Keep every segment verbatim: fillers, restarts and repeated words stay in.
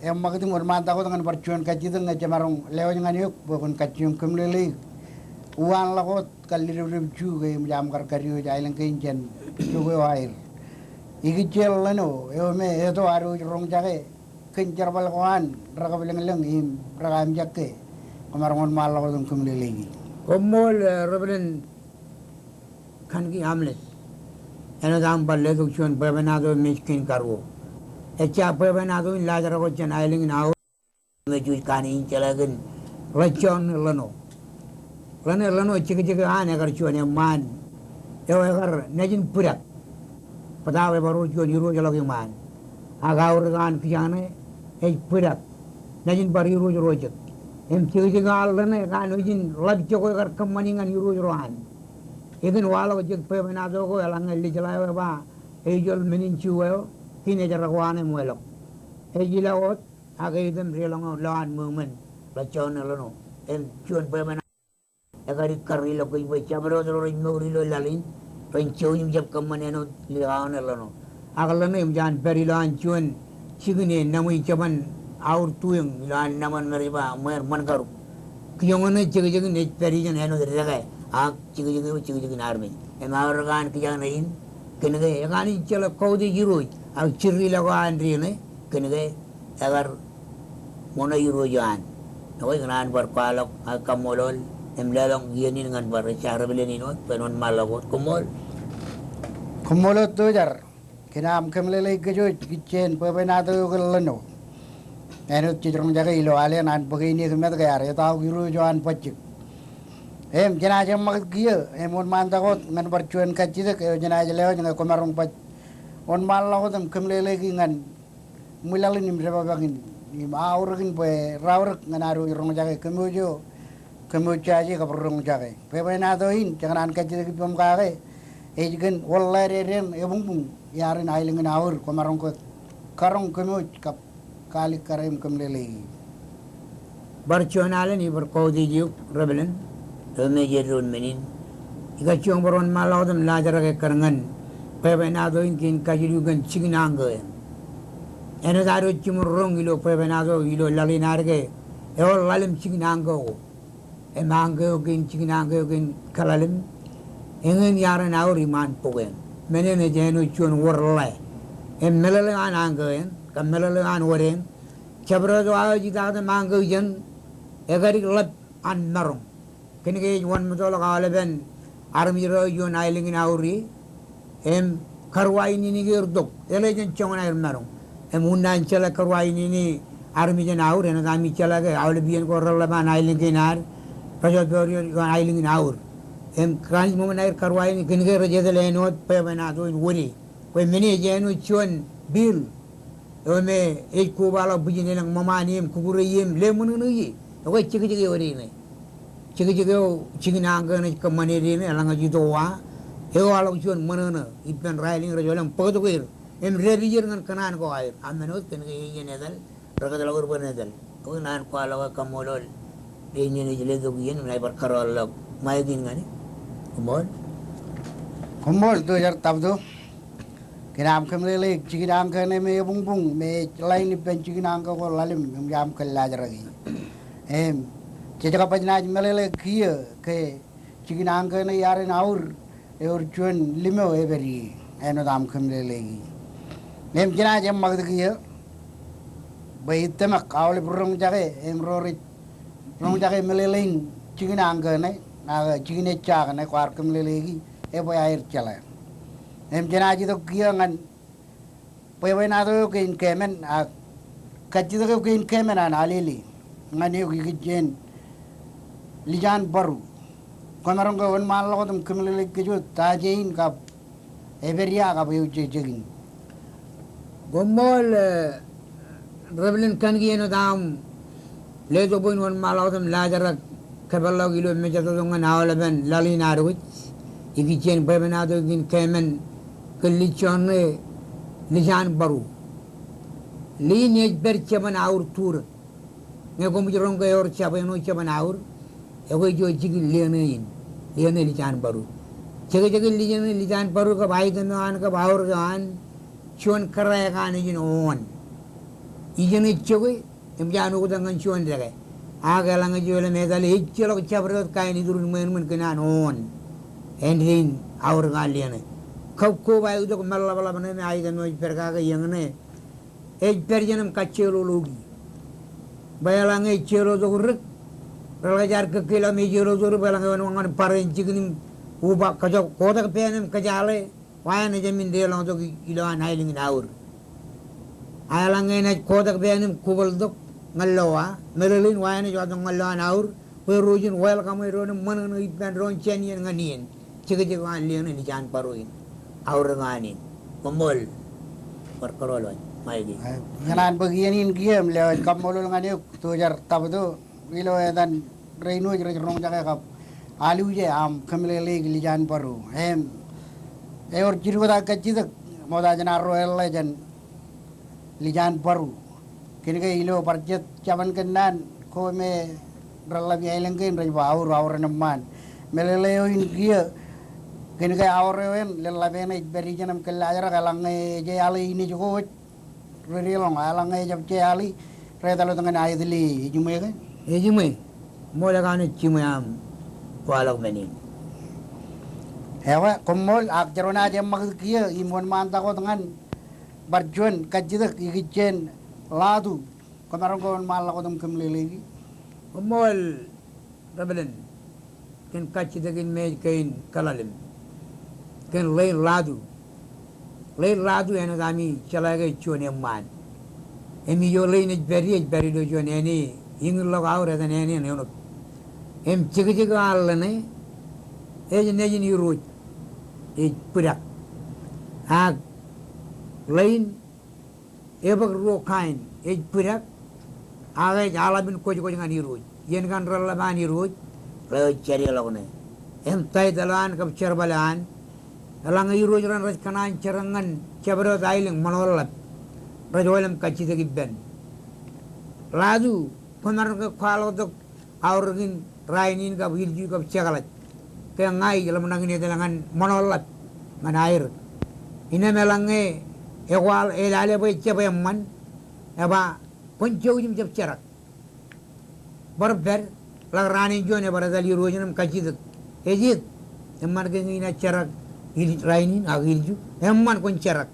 eṃṃakūt im wōnṃaantak wōt ñan bar juon kajjitōk ñe jemaroñ lewōj ñan eok bwe kwōn kajjioñ kōmmeḷeḷeik uwaanḷọk wōt kar ledepdep Chuuk im jab kar kadiwōj aelōñ kein jān tok eo aer. Ikijjien ḷōṇo eo me eto ad wōj roñjake kōn jerbal ko an rekabwilōñlōñ im rekaamijak ke kwōmaroñ wōnṃaanḷọk wōt im kōmmeḷeḷeik. Koṃṃool, eh, Reverend Kanki Amles. Āinwōt aṃ bar letok juon bwebwenato im ej kōn karuo. Ejja bwebwenato in laajrak wōt jān aelōñ in Aur. Im ej juj kanooj in jeḷā kōn ḷōjjoṇe ḷōṇo. Ḷōṇe ḷōṇo jekjek eo an ekar juon eṃṃaan eo ekar nejin bōdak. Bōtaab ebar wōr juon irooj ḷọk iṃaan. Ak aorōk eo an kijañe ej bōdak. Nejin bar irooj ro jek. Im jekjek eo an ḷōṇe ekanooj in ḷap jokwe kar kōṃṃani ñan irooj ro an. Ikōn waḷọk jek bwebwenato ko eḷaññe lijḷa eo eba ejuel men in Chuuk eo, kiin ej rej wānōk im wālọk. Ej ilọk wōt, ak eitiṃ deḷọñ eo lowaan ṃweo ṃōn ḷōjjoṇe ḷōṇo. Im juon bwebwenato ekar ikkar ilọk kōj bwe jabdewōt ro rej mour ilo laḷ in ren jouj im jab kōṃṃan āinwōt likao ṇe ḷōṇo. Ak ḷōṇe eṃōj an pād ilowaan juon jikin eo enaṃ ej jeban aur tueñ ilowaan nōṃan me rej ba ṃweer ṃōn karuk. Kijoñan ṇe jekjek in ej pād ijeṇ āinwōt dekā, ak jekjek eo jekjek in armej. Im aorōk eo an kijañe in, kōnke ekanooj in jeḷā kautiej irooj, ak jirilọk eo an deñe, kōnke ekar ṃoṇe irooj eo an. Ekwe, ikōṇaan bar kwaḷọk ak kaṃṃoolol im leḷọk iien in ñan bar ejja debwilōñ in wōt bwe en wōnṃaanḷọk wōt. Koṃṃool. Koṃṃool wōt Tojar kōn aṃ kōmmeḷeḷeik kōj wōj ikijjien bwebwenato eo kōn ḷōṇo. Āinwōt jej roñjake ilo alen an bōk e in ekimet ke ear etauk irooj eo an bajjek. Im jenaaj eṃṃakūt kiiō im wōnṃaantak wōt ñan bar juon kajjitōk eo jenaaj lewōj ñe kwōmaroñ baj wōnṃaanḷọk wōt im kōmmeḷeḷeik ñan ṃwilaḷ in im debwābōk in im aorōk in bwe raorōk ñan ad wōj roñjake kōmwōj eo kōmwōj jaje kab ri roñjake. Bwebwenato in jekōṇaan kajjitōk ippaṃ kake ej kōn wōnḷaededein ebuñbuñ iarin aelōñ in Aur, kwōmaroñ ke karoñ kōmwōj kab kaalikkar im kōmmeḷeḷeik. Bar juon alen ibar kautiej eok Reverend, eo me ej eddoin men in. Ikajjioñ bar wōnṃaanḷọk wōt im laajrak ekkar ñan bwebwenato in kein kajilu kōn jikin añkō eṇ. Āinwōt ad wōj jiṃor roñ ilo bwebwenato ilo laḷ in ad ke ewōr ḷalem jikin añkō ko. Im añkō eo kein jikin añkō eo kein kōḷalem, eñin iarin Aur iṃaan bok eṇ. Men eṇ ej āinwōt juon wōr ḷe. Im meḷeḷe eo an añkō eṇ, kab meḷeḷe eo an wōr eṇ, jabdewōt eo aō ej itaktem añkō ijeṇ, ekadik ḷap an maroñ. Kōnke ej wōnṃōttoḷọk aolepen armej ro ioon aelōñ in Aur ie, im karuwainene kein tok, eḷe jān joñan aer maroñ. Im unin an jeḷā karuwainene armej in Aur, āinwōt ami jeḷā ke aolep iien ko reḷap an aelōñ kein ad, rej wōt ioon aelōñ in Aur. Im kōn ṃōṃan aer karuwainene, kōnke rej etal āinwōt bwebwenato in wōde. Bwe men e ej āinwōt juon bill eo me ej kobaḷọk bwijin elōñ ṃōṃaan ie im kukure ie im leṃōṇōṇō ie. Ekwe jekjek eo deñe. Jekjek eo jikin añkō eṇ ej kōṃṃane deñe, eḷaññe ej itok wa, ewaḷọk juon ṃōṇōṇō ippān raelōñ rej wōl im bōktok er im dāpij er ñan kōṇaan ko aer. A men wōt kōnke ej iien etal, rekōtḷọk er bwe ren etal. Ekwe, ikōṇaan kwaḷọk ak kaṃṃoolol Iien in ej letok iien im inaaj bar kōrọọl ḷọk ṃaik in ñan e. Koṃṃool. Koṃṃool Tojar Tabto. Kōn aṃ kōmeḷeḷeik jikin añkō ṇe me ebuñbuñ me ej ḷain ippān jikin añkō ko ḷalem im jab kōllaajrak e. Im jej kab ej naaj meḷeḷe kiiō ke jikin añkō ṇe iarin aur ewōr juon limō epād ie āinwōt aṃ kōmeḷeḷeik. Im jenaaj eṃṃakūt kiiō bwe itōmak aolep ri roñjake im ro rej roñjake meḷeḷein jikin añkō ṇe ak jikin ejja ṇe kwaar kōmeḷeḷeiki ebwe aer jeḷā. Im jenaaj itok kiiō ñan bwebwenato eo kein kemān ak kajjitōk eo kein kemān an alele ñan eok ikijjien Lijaan Baru. Kwōmaroñ ke wōnṃaanḷọk wōt im kōmeḷeḷeik kōj wōt ta jein kab epād ia kab eujejek in. Koṃṃool, eh, Reverend Kanki āinwōt aṃ letok bwe in wōnṃaanḷọk wōt im laajrak kōpeḷḷọk ilo mejatoto ñan aolepen laḷ in ad wōj ikijjien bwebwenato kein kemān kōn lijjoṇe Lijaan Baru. Liin ej pād jeban aur turōk. Ñe koṃij roñ ke ewōr jab āinwōt jeban aur, ekwe ijo jikin liōṇe in, liōṇe Lijaan Baru. Jekjekin liōṇe Lijaan Baru kab aitōm eo an kab aorōk eo an, juon kōrā ekaṇ ejin oon. Ijeṇ ej jokwe, eṃōj an oktak ñan juon dekā. Ak eḷaññe ej lōñ im etale ejjeḷọk jabdewōt kain iturin ṃweo ṃōn kōn an oon āindein aorōk an leṇe. Kab koba eo itok meḷapḷap ṇe me aet eo ej pād kake eñṇe. Ej pād jān im kajjeḷọk ḷọki. Bwe eḷaññe ej jeḷọk tok dik, reḷak jaar kōkkeḷọk im ej jeḷọk tok dik bwe eḷaññe ewōnṃaanḷọk ñan bar eo ej jikin im uba kōjọk kotak pān im kōjaḷe. Wa eṇ ejāmin deḷọñtok ilo an aelōñ in aor. A eḷaññe enaaj kotak pān im kubōḷtok ñan lowa, meḷeḷein wa eṇ ej jọtok ñan lo an aor, bwe ro ijin welcome e doon im ṃōṇōṇō ippān doon jān iien ñan iien. Jekjek eo an leṇe ej an baro in. Aorōk an in. Koṃṃool. Bar kōrọọl waj. Maiki. Ñan an bōk iien in kiiō im lewōj kaṃṃoolol ñan eok, Tojar Tabto. Ilo etan rein wōj rej roñjake kab aluje aṃ kōmeḷeḷeik Lijan Baru. Im ewōr jidik wōt aō kajjitōk ṃokta jān arro eḷḷā jān Lijan Baru. Kōn ke ilo bar jet jabōn kōnnaan ko me reḷḷap iaelōñ kein rej ba aur, aur en eṃṃaan. Meḷeḷe eo in kiiō kōn ke aur eo en leḷḷap eṇ ej pād ijeṇ im kōllaajrak eḷaññe ej jeḷā ijin ej ko wōj. Ri-deḷọñ, eḷaññe ejab jeḷā, rej etal wōt ñan aet ḷe, ejiṃwe ke? Ejiṃwe. Ṃool, ekanooj jiṃwe aṃ kwaḷọk men in. Ekwe, koṃṃool, ak jeroñ naaj eṃṃakūt kiiō im wōnṃaantak wōt ñan bar juon kajjitōk ikijjien Latu. Kwōmaroñ ke wōnṃaanḷọk wōt im kōmeḷeḷeiki? Koṃṃool. Rebelen, kōn kajjitōk in me ej kein kaḷalem. Kōn ḷein Latu. Ḷein Latu āinwōt ami jeḷā ke ej juon eṃṃaan. Im ijo ḷein ej pād ie, ej pād ilo juon āne, eñin ḷọk aur etan āne in eṇok. Im jekjek eo an ḷeṇe, ej nejin irooj, ej bōjrak. Ak ḷein ebōk ruo kain, ej bōjrak, ak ej aḷap in kwōjkwōj ñan irooj. Iien kaṇ reḷḷap an irooj, ḷeo ej jade ḷọk ṇe. Im taitōḷ eo an kab jerbal eo an, eḷaññe irooj raṇ rej kōṇaan jerak ñan jabdewōt aelōñ ṃōṇōḷḷap, rej oḷọk im kajjitōk ippān. Latu, kwōmaroñ ke kwaḷọk tok aorōk in rainin kab ilju kab jekḷaj. Ke ña ij ḷōmṇak in etal ñan ṃōṇōḷḷap ñan aerōk. Innām eḷaññe ekwaḷ, elale bwe ejjab eṃṃan, eba kwōn jouj im jab jerak. Bar pād, ḷak raan in juon ebar etal irooj in im kajjitōk. Ej iiet, eṃṃan ke ña inaaj jerak il-, rainin ak ilju? Eṃṃan, kwōn jerak.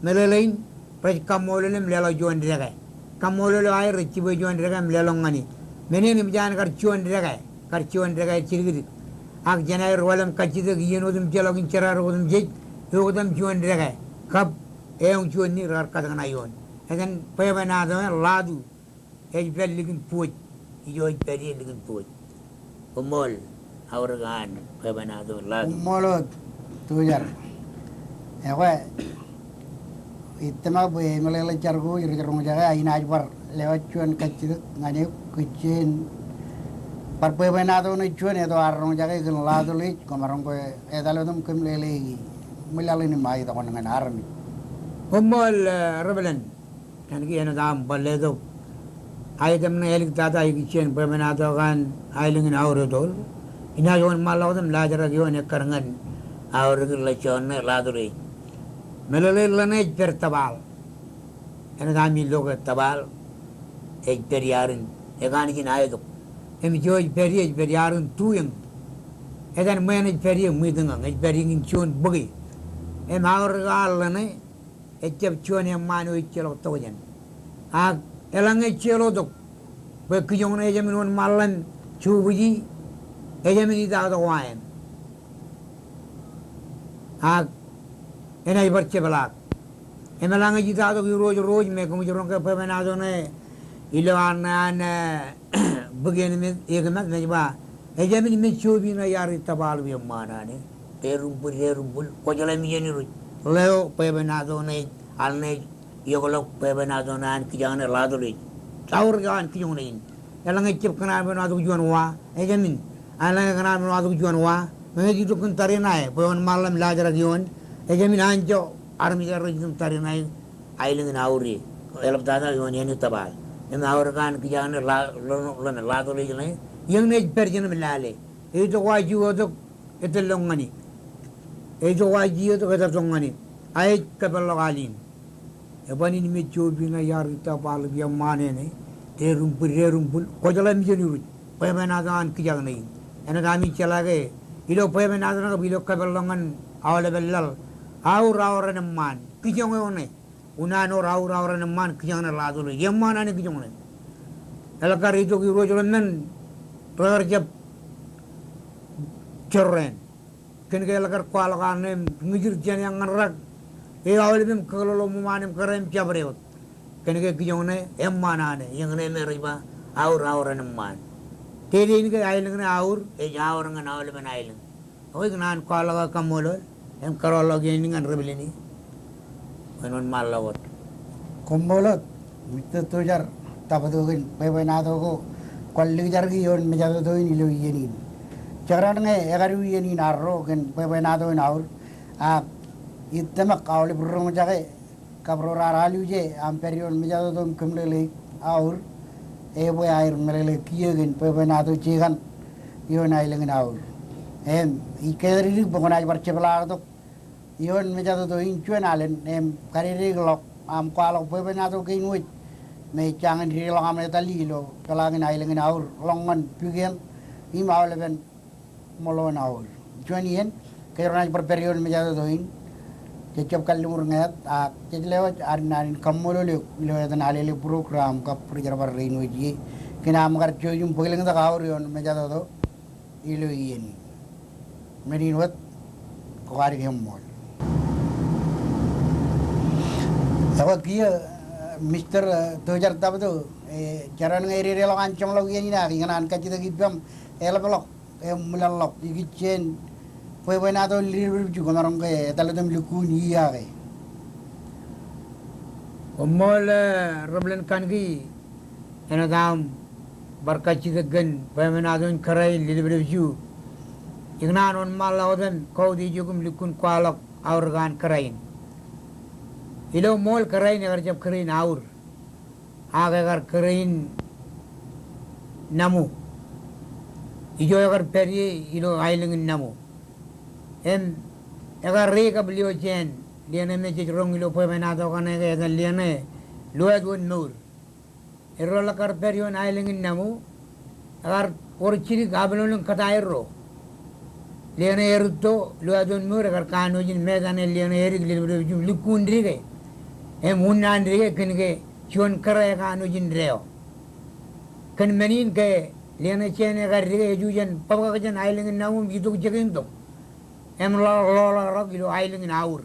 Meḷeḷein, rej kaṃṃoolol im leḷọk juon dekā. Kaṃṃoolol eo aer rej jibwe juon dekā im leḷọk ñan e. Men eṇ eṃōj an kar juon dekā, kar juon dekā jidikdik. Ak jān aer oḷọk im kajjitōk iien otemjeḷọk in jerọwiwi otemjej, eoktam juon dekā. Kab eoñ juon ni rekar katak ṇa ioon. Etan bwebwenato eo Latu. Ej pād likin buwōj. Ijo ej pād ie likin buwōj. Koṃṃool, aorōk an bwebwenato Latu. Koṃṃool wōt, Tojar. Ekwe, ij tōmak bwe emeḷeḷe jar ko wōj rej roñjake, ak inaaj bar lewōj juon kajjitōk ñan eok, ikijjien bar bwebwenato ṇe juon eto ar roñjake kōn Latu Ḷeej, kwōmaroñ ke etal wōt im kōmeḷeḷeiki. Ṃwilaḷ in im aet tok ñan armej. Koṃṃool, eh, Rebelen. Kōnke eṇ etaṃ bar letok aet eo ṇe āliktata ikijjien bwebwenato eo an aelōñ in aor etoḷ. Inaaj wōnṃaanḷọk wōt im laajrak ioon ekkar ñan aorōk in ḷọk juon ṇe, Latu Ḷeej. Meḷeḷe ḷeṇe ej pād tōpaḷ. Eṇ etaṃ ilo ke tōpaḷ ej pād iaar in, ekanooj in aetok. Im ijo ej pād ie ej pād iaar in tuiōñ. Etan ṃweeṇ ej pād ie ṃwiitōñōñ, ej pād ie ñan juon bōke. Im aorōk eo an ḷeṇe, ejjab juon eṃṃaan eo ejjeḷọk tokjān. Ak eḷaññe ejjeḷọk tok bwe kijoñ ṇe ejāmin wōnṃaanḷọk im jubwiji, ejāmin itaak tok wa eṇ. Ak enaaj bar jepḷaak. Im eḷaññe ej itaak tok irooj, rooj me koṃij roñ ke bwebwenato ṇe ilo an, an, eh, bōk eṇ im ekōmat, im ej ba, ejāmin me jobi ṇa iaar ri tōpaḷ eo eṃṃaan ṇe. Derumbwil, derumbwil, kwōjeḷā im iien irooj. Ḷeo bwebwenato ṇe, al ṇe ej iọkḷọk bwebwenato ṇe an kijañ ṇe Latu Ḷeej. Aorōk eo an kijoñ ṇe in. Eḷaññe ejjab kōṇaan men wātok juon wa, ejāmin. Eḷaññe kōṇaan men wātok juon wa, meñe ej itok kōn tariṇae bwe wōnṃaanḷọk im laajrak ioon, ejāmin anjọ armej ro rej itok tariṇae aelōñ in aor e. Eḷaptata ioon āne tōpaḷ. Im aorōk an kijañ ṇe Ḷa-, Ḷo-, Ḷo-, Latu Ḷeej ṇe, eñin ej pād jān im lale. Ej itok wa jiiō tok, etōllọk ñan e. Ej itok wa jiiō tok, etōllọk ñan e. A ej kōpeḷḷọk al in. Eban in mej jopi ñe iar itta baḷ ippa eṃṃaan ṇe, derumbwi, derumbwi, kwōjeḷā im iien iruj, bwebwenato an kijakne in. Āinwōt ami jeḷā ke ilo bwebwenato ṇe kab ilo kōpeḷḷọk ñan aolepen laḷ, aur aoran eṃṃaan, kijoñ eo ṇe. Unin an aur aoran eṃṃaan, kijoñ ṇe ḷato ḷe, eṃṃaan an kijoñ ṇe. Eḷak kar itok irooj ro men, rekar jab jorrāān. Kōn ke eḷak kar kwaḷọk arṇe im ñijir jān eañ ñan rak, e aolep im kōḷḷọk ṃōṃaan im kōrā im jabdewōt. Kōn ke kijoñ ṇe eṃṃaan ṇe, eñṇe me rej ba aur aoran eṃṃaan. Dedein ke aelōñ ṇe aur, ej aor ñan aolepen aelōñ. Ak ikōṇaan kwaḷọk aō kaṃṃoolol im kōrọọlḷọk iien in ñan ri-pālle in. Wōnṃaanḷọk wōt. Koṃṃool wōt, Mister Tojar Tabōto, kōn bwebwenato ko kwaar likjaki ioon mejatoto in ilo iien in. Jekdọọn ñe ekadu iien in arro kōn bwebwenato in aur, ak ij tōmak aolep ri-roñjake kab ro raar aluje aṃ pād ioon mejatoto im kōmeḷeḷeik aur, ebwe aer meḷeḷe kiiō kōn bwebwenato jikan ioon aelōñ in aur. Im ij kōtdikdik bwe kwōnaaj bar jepḷaaktok ioon mejatoto in juon alen im kadedeikḷọk aṃ kwaḷọk bwebwenato kein wōj me ej jañin dedeḷọk aṃ etal ilo peḷaakin aelōñ in aur ḷọk ñan Pukien im aolepen ṃōḷo in aur. Juon iien, kōjro naaj bar pād ioon mejatoto in. Jej jab kalliṃur ñāāt, ak jej lewōj ad naan in kaṃṃoolol eok ilo etan Alele program kab ri-jerbal rein wōj ie kōn aṃ kar jouj im bōklōñtak aur ioon mejatoto ilo iien in. Men in wōt, kwōj aikuj eṃṃool. Ekwe kiiō, Mister Tojar Tabōto, e, jekdọọn ñe ededeḷọk an joñḷọk iien in ak ikōṇaan kajjitōk ippaṃ eḷapḷọk im ṃwilaḷḷọk ikijjien bwebwenato in Ledebedebju, kwōmaroñ ke etal tok im lukkuun iiaake. Koṃṃool, e, ri-pālle in kanki, āinwōt aṃ bar kajjitōk kōn bwebwenato in kōrā in Ledebedebju. Ikōṇaan wōnṃaanḷọk wōt im kautiej eok im lukkuun kwaḷọk aorōk an kōrā in. Ilo ṃool kōrā in ekar jab kōrā in aur. Ak ekar kōrā in naṃo. Ijo ekar pād ie ilo aelōñ in naṃo. Im ekar ri kab lio jāān, liāne me jej roñ ilo bwebwenato kaṇe ke etan liāne Luwātwōn Mour. Erro eḷak kar pād ioon aelōñ in naṃo, ekar wōr jidik abṇōṇō in kōtaerro. Liāne erūtto, Luwātwōn Mour ekar kanooj in metan e liāne edik Ledebedebju im lukkuun dike. Im unin an dike kōn ke juon kōrā ekanooj in deo. Kōn men in ke liāne jāān ekar dike ej juon bōbkak jān aelōñ in naṃo im itok jekeintok. Im ḷo-, ḷoḷọkḷọk ilo aelōñ in aur.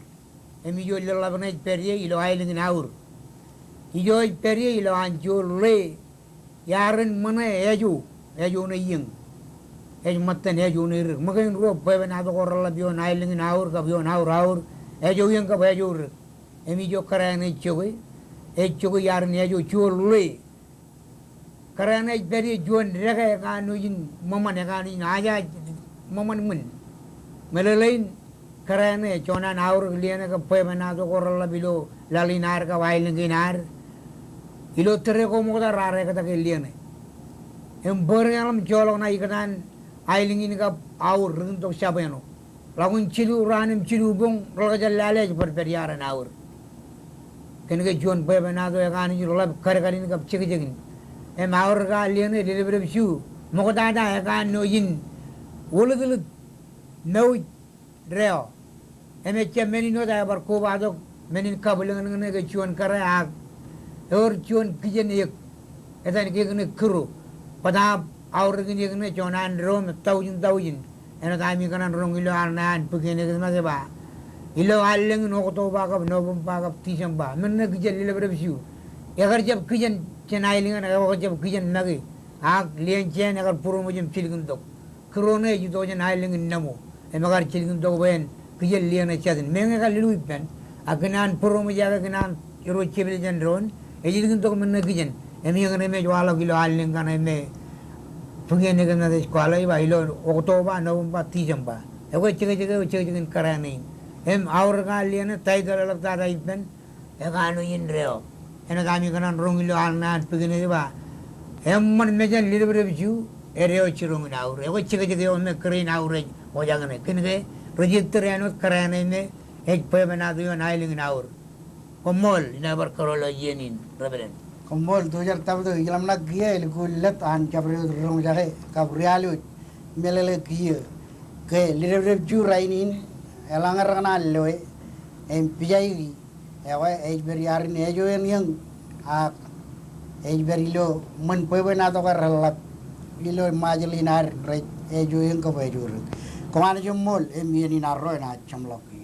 Im ijo lōḷḷap ṇe ej pād ie ilo aelōñ in aur. Ijo ej pād ie ilo an juon ḷe iar ren ṃōṇe ejo, ejo ṇe iiōñ. Ej ṃōttan ejo ṇe rik. Ṃōkein ruo bwebwenato ko reḷḷap ioon aelōñ in aur kab ioon aur aur, ejo iiōñ kab ejo rik. Im ijo kōrā ṇe ej jokwe, ej jokwe iar ren ejo juon ḷe. Kōrā ṇe ej pād ie juon deke ekanooj in ṃōṃan, ekanooj in ajaaj ṃōṃan ṃwin. Meḷeḷein kōrā ṇe, juon an aorōk liāne kab bwebwenato ko reḷḷap ilo laḷ in ad kab aelōñ kein ad. Ilo tōre ko ṃokta raar ektak e liāne. Im bōd eḷap joḷọk ṇa ikōtaan aelōñ in kab aur ri-itok jabwānḷọk. Ḷọk in jilu raan im jilu boñ, reḷak jān lale ej bar pād iaar an aur. Kōn ke juon bwebwenato ekanooj in ḷap kadkad in kab jekjek in. Im aorōk an liāne Ledebedebju ṃoktata ekanooj in wōlōtlōt, mouj, deo. Im ejjab men in wōt aō bar kobatok men in kabwilōñlōñ ṇe ke juon kōrā ak ewōr juon kijen eō. Etan ke eō ṇe kūro. Bōtaab aorōkin eō ṇe juon an deo im taujin taujin. Āinwōt ami kōṇaan roñ ilo arṇe an bōk iien Christmas ej ba, ilo allōñ in Oktoba kab November kab December, men ṇe kijen Ledebedebju, ekar jab kijen jān aelōñ in, ekar jab kijen make. Ak lien jāān ekar būroṃōj im jilkintok. Kūro ṇe ej itok jān aelōñ in naṃo. Im ekar jilkintok bwe en kijen liāne jatin. Meñe ekar lilo ippān. Ak kōn an būroṃōj ake kōn an irooj jepel jān doon, ej jilkintok men ṇe kijen. Im eō ṇe me ej waḷọk ilo allōñ kaṇe me bōk iien Christmas ej kwaḷọk ej ba ilo Oktoba, November, December. Ekwe jekjek eo, jekjek in kōrā ṇe in. Im aorōk an liāne, title eḷaptata ippān, ekanooj in deo. Āinwōt ami kōṇaan roñ ilo arṇe an bōk iien ej ba, eṃṃan mejān Ledebedebju edeo jiroñ in aur. Ekwe jekjek eo me kōrā in aur ej wōjak ṇe. Kōn ke register āinwōt kōrā ṇe me ej bwebwenato ioon aelōñ in aur. Koṃṃool, inaaj bar kōrọọl ilo iien in, Reverend. Koṃṃool, Tujar Tabtok, ij ḷōmṇak kiiō elukkuun lōt an jabdewōt ri roñjake kab ri-alooj meḷeḷe kiiō ke ledepdep Ju rainin, eḷaññe rekōṇaan loe im pijaiki, ekwe ej pād iarin ejoeñeñ ak ej pād ilo ṃōn bwebwenato ke reḷap ilo Ṃajeḷ in ad rej ejoeñeñ kab ejorōk. Koṃ Anij ṃool im iien in arro enaaj jeṃḷọk kiiō.